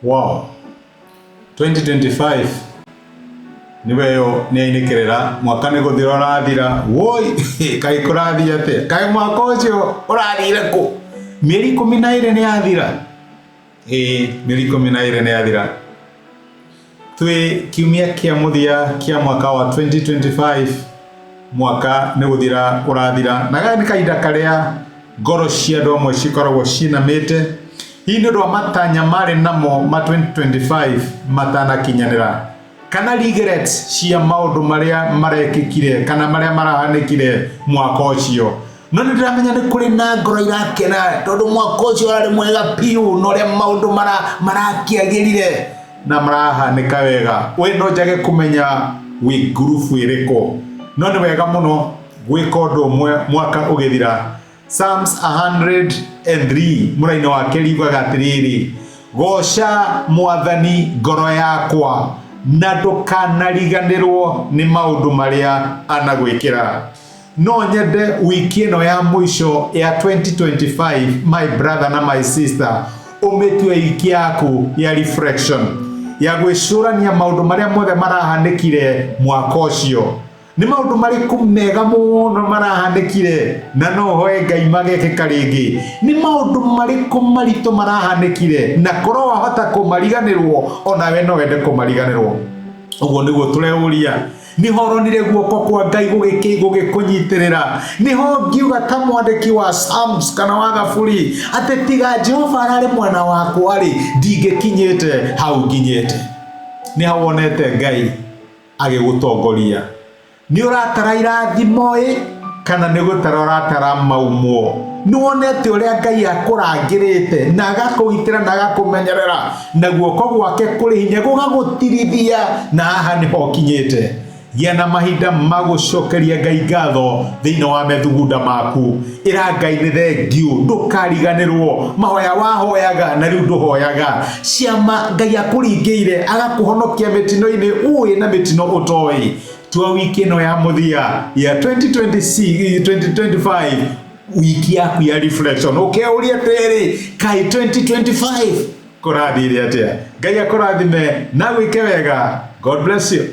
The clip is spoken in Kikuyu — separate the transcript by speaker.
Speaker 1: Wow. 2025 nĩwe yo nĩ ainĩkĩrĩra mwaka nĩ gũthira ũrathira. Woi, kaĩ kũrathiĩ atĩa? Kaĩ mwaka ũcio ũrathire kũ? Mĩeri 12 nĩ yathira. Ĩĩ, mĩeri 12 nĩ yathira. Twĩ kiumia kĩa mũthia kĩa mwaka wa 2025, mwaka nĩ gũthira ũrathira, na gaka nĩ kahinda karĩa ngoro cia andũ amwe cikoragwo cinamĩte, hihi nĩ ũndũ wa matanya marĩ namo ma 2025 matanakinyanĩra, kana regrets cia maũndũ marĩa marekĩkire kana marĩa marahanĩkire mwaka ũcio. No nĩ ndĩramenya nĩ kũrĩ na ngoro irakena tondũ mwaka ũcio ũrarĩ mwega biũ na ũrĩa maũndũ marakĩagĩrire na marahanĩka wega. We no njage kũmenya wĩ ngurubu ĩrĩkũ, no nĩ wega mũno gwĩka ũndũ ũmwe mwaka ũgĩthira. Psalms 103 mũraini wa kerĩ yugaga atĩrĩrĩ, "Goca Mwathani, ngoro yakwa, na ndũkanariganĩrwo nĩ maũndũ marĩa anagwĩkĩra." No nyende wiki ĩno ya mũico ya 2025, my brother na my sister, ũmĩtue wiki yaku ya reflection, ya gwĩcũrania maũndũ marĩa mothe marahanĩkire mwaka ũcio. Nĩ maũndũ marĩkũ mega mũno marahanĩkire na no ũhoe Ngai magekĩka rĩngĩ? Nĩ maũndũ marĩkũ maritũ marahanĩkire na korwo wahota kũmariganĩrwo, onawe no wende kũmariganĩrwo? Ũguo nĩguo tũreũria. Nĩho ũronire guoko kwa Ngai gũgĩkũnyitĩrĩra? Nĩho ngiuga ta mwandĩki wa Psalms kana wa Thaburi atĩ tiga Jehova ararĩ mwena wakwa rĩ, ndingĩkinyĩte hau nginyĩte? Nĩ hau wonete Ngai agĩgũtongoria? Nĩ ũratara irathimo ĩ kana nĩ gũtara ũratara maumwo? Nĩ wonete ũrĩa Ngai akũrangĩrĩte na agakũgitĩra na agakũmenyerera na guoko gwake kũrĩ hinya gũgagũtirithia, na haha nĩho ũkinyĩte? Gĩa na mahinda ma gũcokeria Ngai ngatho thĩinĩ wa methugunda maku. Ĩra Ngai nĩ thengiũ, ndũkariganĩrwo mahoya wahoyaga na rĩu ndũhoyaga, ciama Ngai akũringĩire agakũhonokia mĩtino-inĩ ũĩ na mĩtino ũtoĩ. Tua wiki ĩno ya mũthia ya 2026, 2025 wiki yaku ya reflection, ũkeũria atĩrĩ, kaĩ 2025 kũrathire atĩa? Ngai akũrathime na gwĩke wega. God bless you.